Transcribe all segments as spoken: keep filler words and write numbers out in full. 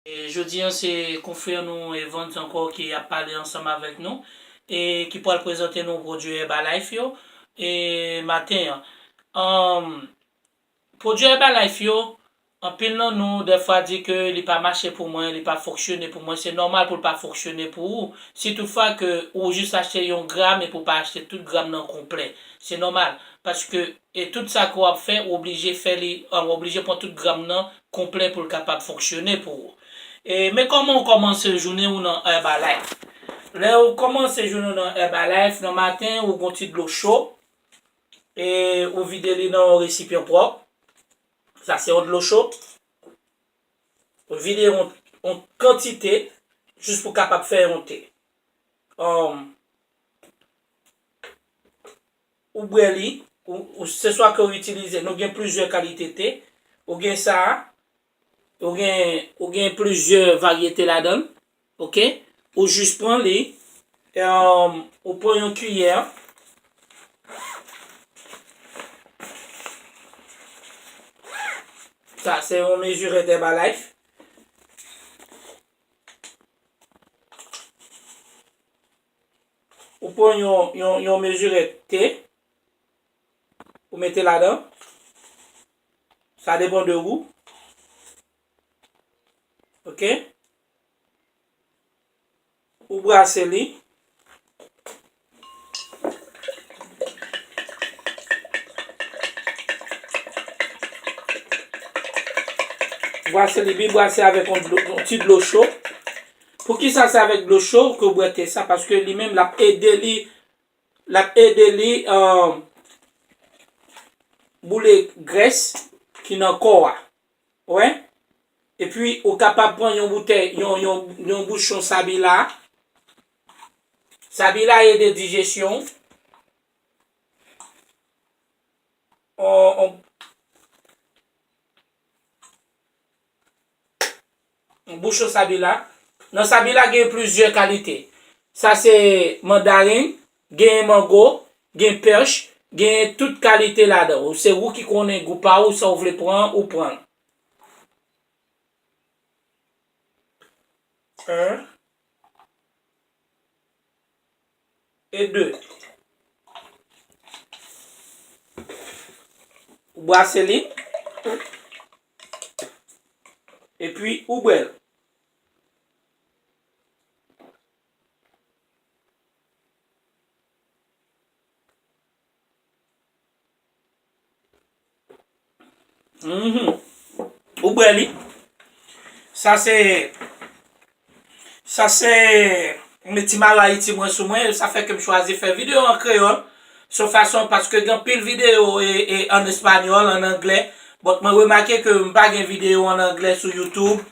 E jodi a, se konfrè nou Evans ankò ki ap pale ansanm avèk nou e ki pral prezante nou pwodui Herbalife yo e maten an. Anm, pwodui Herbalife yo, anpil nan nou dèfwa di ke li pa mache pou mwen, li pa fonksyone pou mwen. Se nòmal pou l pa fonksyone pou ou. Si toutfwa ke ou jis achte yon gram epi ou pa achte tout gram nan konplè, se nòmal. Paske e tout sa ke w ap fè, ou oblije fè li, an, ou oblije pran tout gram nan konplè pou l kapab fonksyone pou ou. E, men kòman ou kòmanse jounen ou nan Herbalife? Lè ou kòmanse jounen ou nan Herbalife, nan maten, ou gon ti dlo cho, e ou vide li nan yon resipyan pwòp. Sa se yon dlo cho. Ou vide yon, yon kantite, jis pou kapab fè yon te. Anm, ou bwè li, ou, ou, se swa ke ou itilize, nou gen plizyè kalite te, ou gen sa a, ou gen, ou gen plizyè varyete ladan l, oke? Ou jis pran li, e, ou pran yon kiyè, sa se yon mezirèt Herbalife. Ou pran yon, yon, yon mezirèt te, ou mete ladan. Sa depann de ou. Oke? Ou brase li. Brase li, byen brase avèk yon dlo, yon ti dlo cho. Poukisa se avèk dlo cho ke w bwè te sa? Paske li menm l ap ede li, l ap ede li, um, boule grès ki nan kò a. Wè? Epi ou kapab pran yon boutèy, yon, yon, yon bouchon Sabila. Sabila ede dijesyon. On, on, on bouchon Sabila. Nan Sabila gen plizyè kalite. Sa se mandarin, gen mango, gen pèch, gen tout kalite ladan. Ou se ou ki konnen gou pa ou, sa ou vle pran, ou pran. En e de. Ou brase li. Epi ou bwè l. Mhm. Ou bwè li. Sa se, sa se, m ti mare Ayiti mwen sou mwen, sa fè ke m chwazi fè videyo an kreyòl. Se yon fason, paske gen anpil videyo e, e, an espanyòl, an anglè. But mwen remake ke m pa gen videyo an anglè sou YouTube.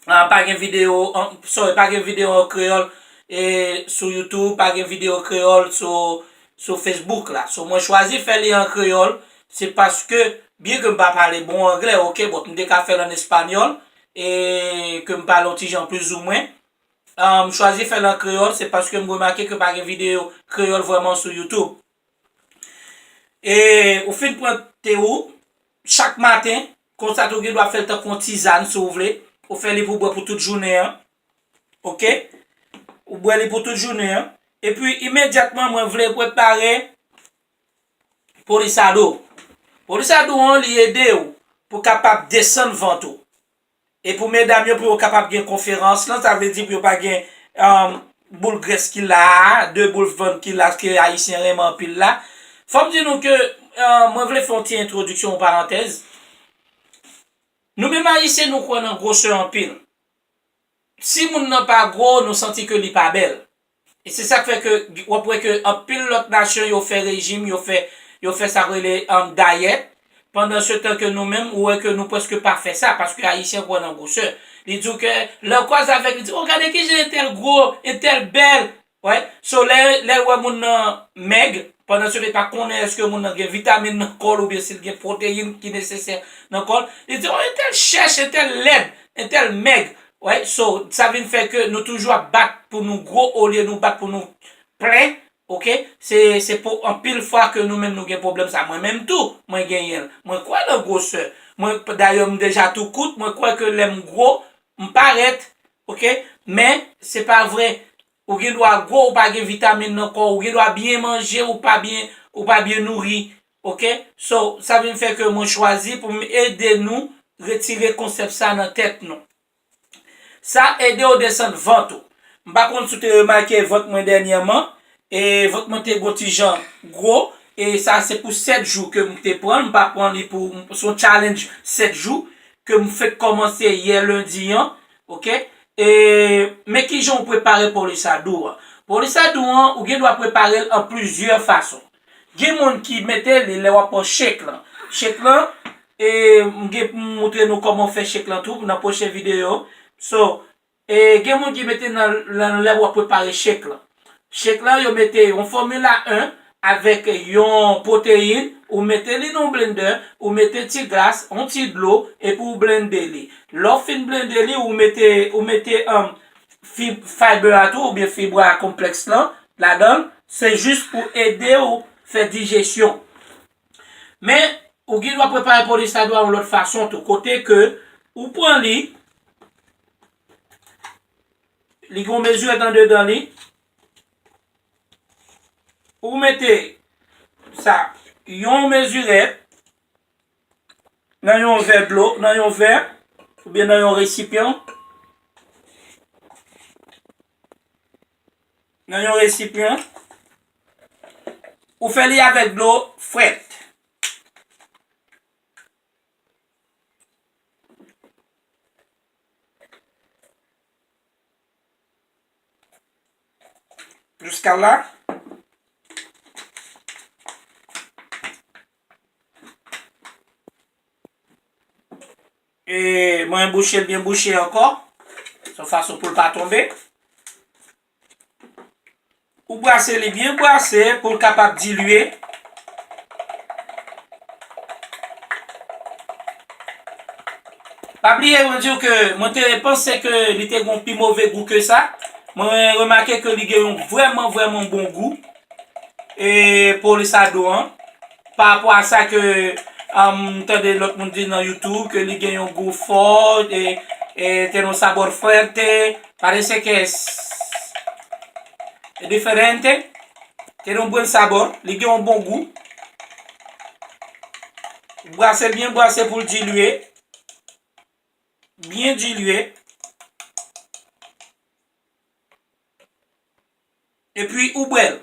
Ah, pa gen videyo, an, sorry, pa gen videyo an kreyòl, e, sou YouTube, pa gen videyo kreyòl sou, sou Facebook la. So, mwen chwazi fè li an kreyòl, se paske, byen ke m pa pale bon anglè, oke, but m te ka fè l an espanyòl, e ke m pale yon ti jan plizoumwen. Ah, m chwazi fè l an kreyòl, se paske m remake ke pa gen videyo kreyòl vrèman sou YouTube. E ou fin pran te ou, chak maten, konsa tou gen dwa fè l tankou yon tizàn si w vle. Ou fè li pou bwè pou tout jounen an. Oke? Ou bwè li pou tout jounen an. Epi imedyatman, mwen vle prepare polisado. Polisado an, li ede w pou kapab desann vant ou. E pou medam yo, pou yo kapab gen konferans lan, sa vle di pou yo pa gen, um, boul grès ki la a, de boul vant ki la, ke Ayisyen renmen anpil la. Fò m di nou ke, um, mwen vle fè yon ti entwodiksyon, yon parantèz. Nou menm Ayisyen, nou kwè nan gwosè anpil. Si moun nan pa gwo, nou santi ke li pa bèl. E se sa k fè ke w ap wè ke anpil lòt nasyon yo fè rejim, yo fè, yo fè sa k rele, um, dayèt, pandan se tan ke nou menm, ou wè ke nou prèske pa fè sa, paske Ayisyen kwè nan gwosè. Li di w ke lè w kwaze avèk li, di, "O, gade kijan entèl gwo, entèl bèl." Wè, so lè, lè l wè moun nan mèg, pandan se tan li pa konnen èske moun nan gen vitamin nan kò l oubyen si l gen pwoteyin ki nesesè nan kò l, li di, "O, entèl chèch, entèl lèd, entèl mèg." Wè, so, sa vin fè ke nou toujou ap bat pou nou gwo olye nou bat pou nou plen, oke? Se, se pou anpil fwa ke nou menm nou gen pwoblèm sa. Mwen menm tou, mwen genyen l. Mwen kwè nan gwosè. Mwen, dayè, m deja tou kout, mwen kwè ke lè m gwo, M parèt, oke? Men, se pa vre. Ou gen dwa gwo, ou pa gen vitamin nan kò w, ou gen dwa byen manje, ou pa byen, ou pa byen nouri, oke? So, sa vin fè ke mwen chwazi pou m ede nou retire konsèp sa nan tèt nou. Sa ede w desann vant ou. M pa konn si w te remake vant mwen dènyèman, e vant mwen te gon ti jan gwo, e sa se pou sèt jou ke m te pran l, m pa pran li pou, se yon challenge sèt jou ke m fèk kòmanse yè lendi an, oke? E, men kijan w prepare polisado an? Polisado an, ou gen dwa prepare l an plizyè fason. Gen moun ki mete li lè w ap pran shake lan. Shake lan, e, m gen pou m moutre nou kòman fè shake lan tou nan pwochen videyo. So, e, gen moun ki mete nan, nan lè w ap prepare shake lan. Shake lan, yo mete yon fòmila en avèk yon pwoteyin, ou mete li nan yon blender, ou mete ti glas, yon ti dlo, epi ou blende li. Lè w fin blende li, ou mete, ou mete, um, fib, fiber a tou, oubyen fibra konplèks lan, ladan l, se jis pou ede w fè dijesyon. Men, ou gen dwa prepare polisado a yon lòt fason tou, kote ke ou pran li, li gen yon mezirèt andedan li, ou mete sa, yon mezirèt, nan yon vè dlo, nan yon vè, oubyen nan yon resipyan. Nan yon resipyan. Ou fè li avèk dlo frèt. Jiska la. E mwen bouche l byen bouche ankò. Se yon fason pou l pa tonbe. Ou brase li byen brase pou l kapab dilye. Pa bliye, mwen di w ke mwen te panse ke li te gon pi move gou ke sa. Mwen remake ke li gen yon vrèman, vrèman bon gou. E polisado an. Pa rapò a sa ke, um, m tande lòt moun di nan YouTube ke li gen yon gou fò, e, e tiene un sabor fuerte, parece que es diferente, tiene un buen sabor, li gen yon bon gou. Brase l byen brase pou l dilye. Byen dilye. Epi ou bwè l.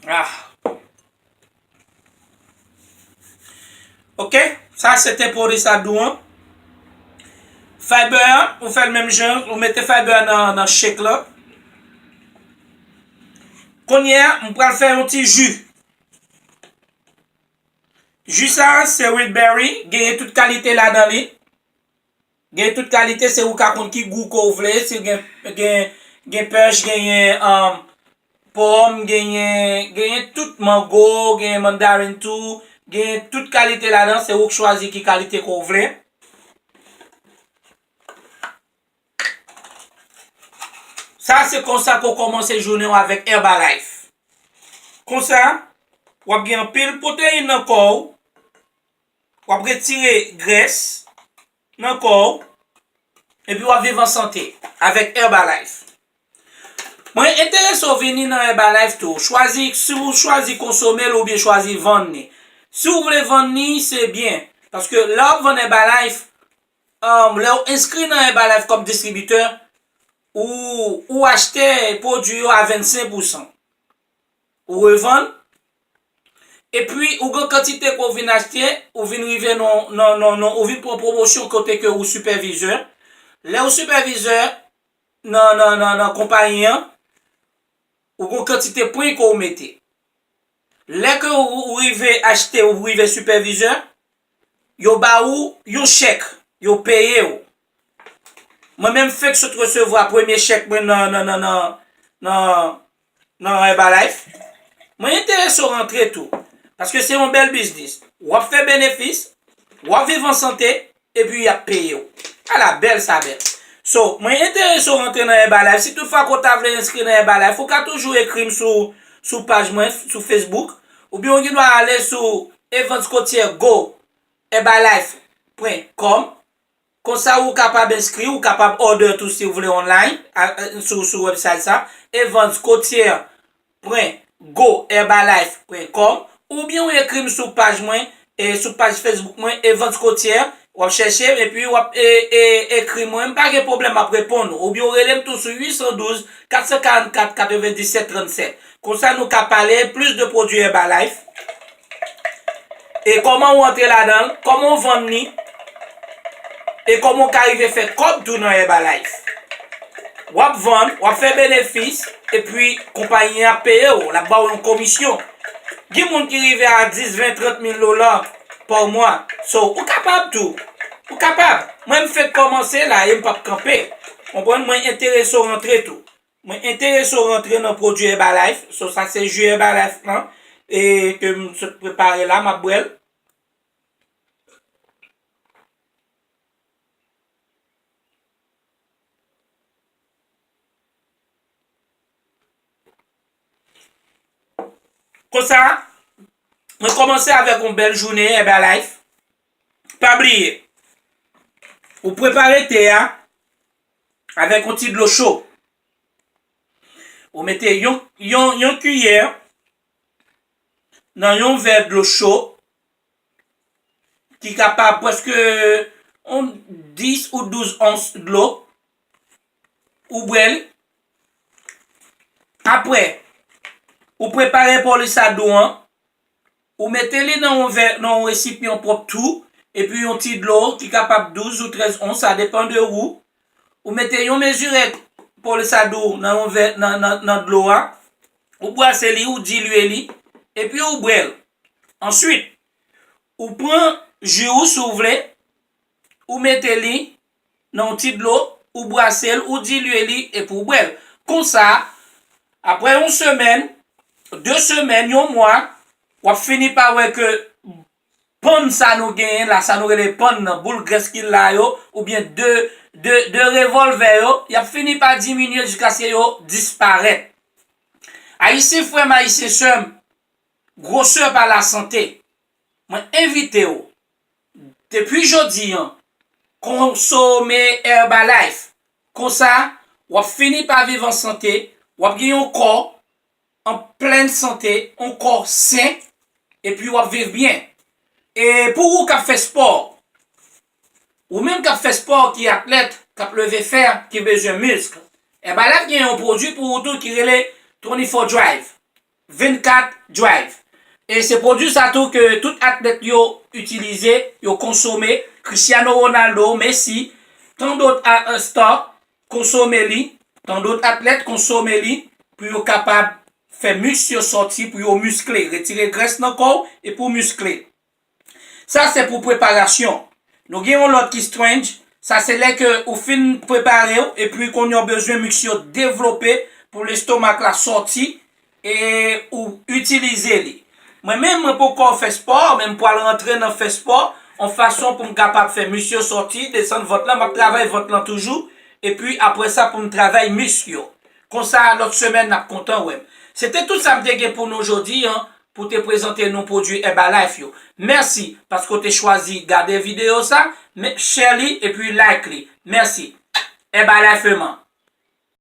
Ah. Oke, sa se te polisado an. Fiber an, ou fè l menm jan, ou mete fiber an nan, nan shake lan. Kounye a, m pral fè yon ti ji. Ji sa, se red berry, genyen tout kalite ladan li. Gen tout kalite, se ou ka konn ki gou ke w vle, si gen, gen, gen pèch, genyen, um, pòm, genyen, genyen tout mango, genyen mandarin tou, genyen tout kalite ladan, se ou k chwazi ki kalite ke w vle. Sa se konsa ke w kòmanse jounen w avèk Herbalife. Konsa, w ap gen anpil pwoteyin nan kò w, w ap retire grès nan kò w, epi w ap viv an sante avèk Herbalife. Mwen enterese w vini nan Herbalife tou. Chwazi, si w chwazi konsome l oubyen chwazi vann li. Si w vle vann li, se byen. Paske lè w ap vann Herbalife, um, lè w enskri nan Herbalife kòm distribitè, ou, ou achte pwodui yo a vennsenk pousan. Ou revann, epi ou gen kantite ke w vin achte, ou vin rive nan, nan, nan, nan, ou vin pran pwomosyon kote ke ou sipèvizè. Lè ou sipèvizè nan, nan, nan, nan konpayi an, ou gen kantite pwen ke ou mete. Lè ke ou, ou rive achte, ou rive sipèvizè, yo ba ou yon chèk, yo peye ou. Mwen menm fèk sot resevwa premye chèk mwen nan, nan, nan, nan, nan, nan Herbalife. Mwen enterese w rantre tou, paske se yon bèl biznis. W ap fè benefis, w ap viv an sante, epi y ap peye w. Ala bèl sa bèl. So, mwen enterese w rantre nan Herbalife. Si tout fwa ke w ta vle enskri nan Herbalife, ou ka toujou ekri m sou, sou paj mwen, sou Facebook. Oubyen ou gen dwa ale sou Evans Cotier Go Herbalife pwen kòm. Konsa ou kapab enskri, ou kapab order tou si w vle online, a, a, sou, sou website sa, evans cotier pwen go herbalife pwen com, oubyen ou ekri m sou paj mwen, e, sou paj Facebook mwen, Evans Cotier, w ap chèche, epi w ap, e, e, ekri mwen. M pa gen pwoblèm, m ap reponn ou. Oubyen ou rele m tou sou uit san douz, kat san karannkat, katrevenndisèt trannsèt. Konsa nou ka pale plis de pwodui Herbalife. E kòman w antre ladan l, kòman w vann li, e kòman w ka rive fè kòb tou nan Herbalife. W ap vann, w ap fè benefis, epi konpayi an ap peye w, l ap ba w yon komisyon. Gen moun ki rive a dis, ven, trant mil dola pa mwa. So, ou kapab tou. Ou kapab. Mwen, m fenk kòmanse la e m p ap kanpe. Konprann? Mwen enterese w rantre tou. Mwen enterese w rantre nan pwodui Herbalife. So, sa se ji Herbalife lan, e ke m sot prepare la, m ap bwè l. Konsa, mwen kòmanse avèk yon bèl jounen Herbalife. Pa bliye, ou prepare te a avèk yon ti dlo cho. Ou mete yon, yon, yon kiyè nan yon vè dlo cho ki kapab prèske yon dis ou douz ons dlo. Ou bwè l. Apre, ou prepare pòlis a dou an. Ou mete li nan yon vè, nan yon resipyan pwòp tou, epi yon ti dlo ki kapab douz ou trèz ons, sa depann de ou. Ou mete yon mezirèt pòlis a dou nan yon vè, nan, nan, nan dlo a. Ou brase li, ou dilye li, epi ou bwè l. Answit, ou pran ji ou si w vle, ou mete li nan yon ti dlo, ou brase l, ou dilye li, epi ou bwè l. Konsa, apre yon semèn, de semèn, yon mwa, w ap fini pa wè ke pann sa nou genyen la, sa nou rele pann nan, boul grès ki la yo, oubyen de, de, de revòlvè yo, y ap fini pa diminye jiskaske yo disparèt. Ayisyen frè m, Ayisyen sè m, gwosè pa lasante. Mwen envite w, depi jodi an, konsome Herbalife. Konsa, w ap fini pa viv an sante, w ap gen yon kò an plèn sante, yon kò sen, epi w ap viv byen. E pou ou k ap fè spò, ou menm k ap fè spò, ki atlèt, k ap leve fè, ki bezwen misk, Herbalife gen yon pwodui pou ou tou ki rele twenty-four Drive. Vennkat Drive. E se pwodui sa tou ke tout atlèt yo itilize, yo konsome. Cristiano Ronaldo, Messi, tan dòt a, a, star konsome li, tan dòt atlèt konsome li pou yo kapab fè misk yo sòti, pou yo miskle, retire grès nan kò w e pou miskle. Sa se pou preparasyon. Nou gen yon lòt ki strange. Sa se lè ke ou fin prepare w, epi kounye a w bezwen misk yo devlope pou lestomak la sòti e ou itilize li. Mwen menm, mwen poko fè spò, men m pral rantre nan fè spò, yon fason pou m kapab fè misk yo sòti, desann vant lan, m ap travay vant lan toujou, epi apre sa pou m travay misk yo. Konsa, lòt semèn, n ap kontan wè m. Se te tout sa m te gen pou nou jodi an, pou te prezante nou pwodui Herbalife yo. Mèsi paske w te chwazi gade videyo sa, men share li epi like li. Mèsi. Herbalife man.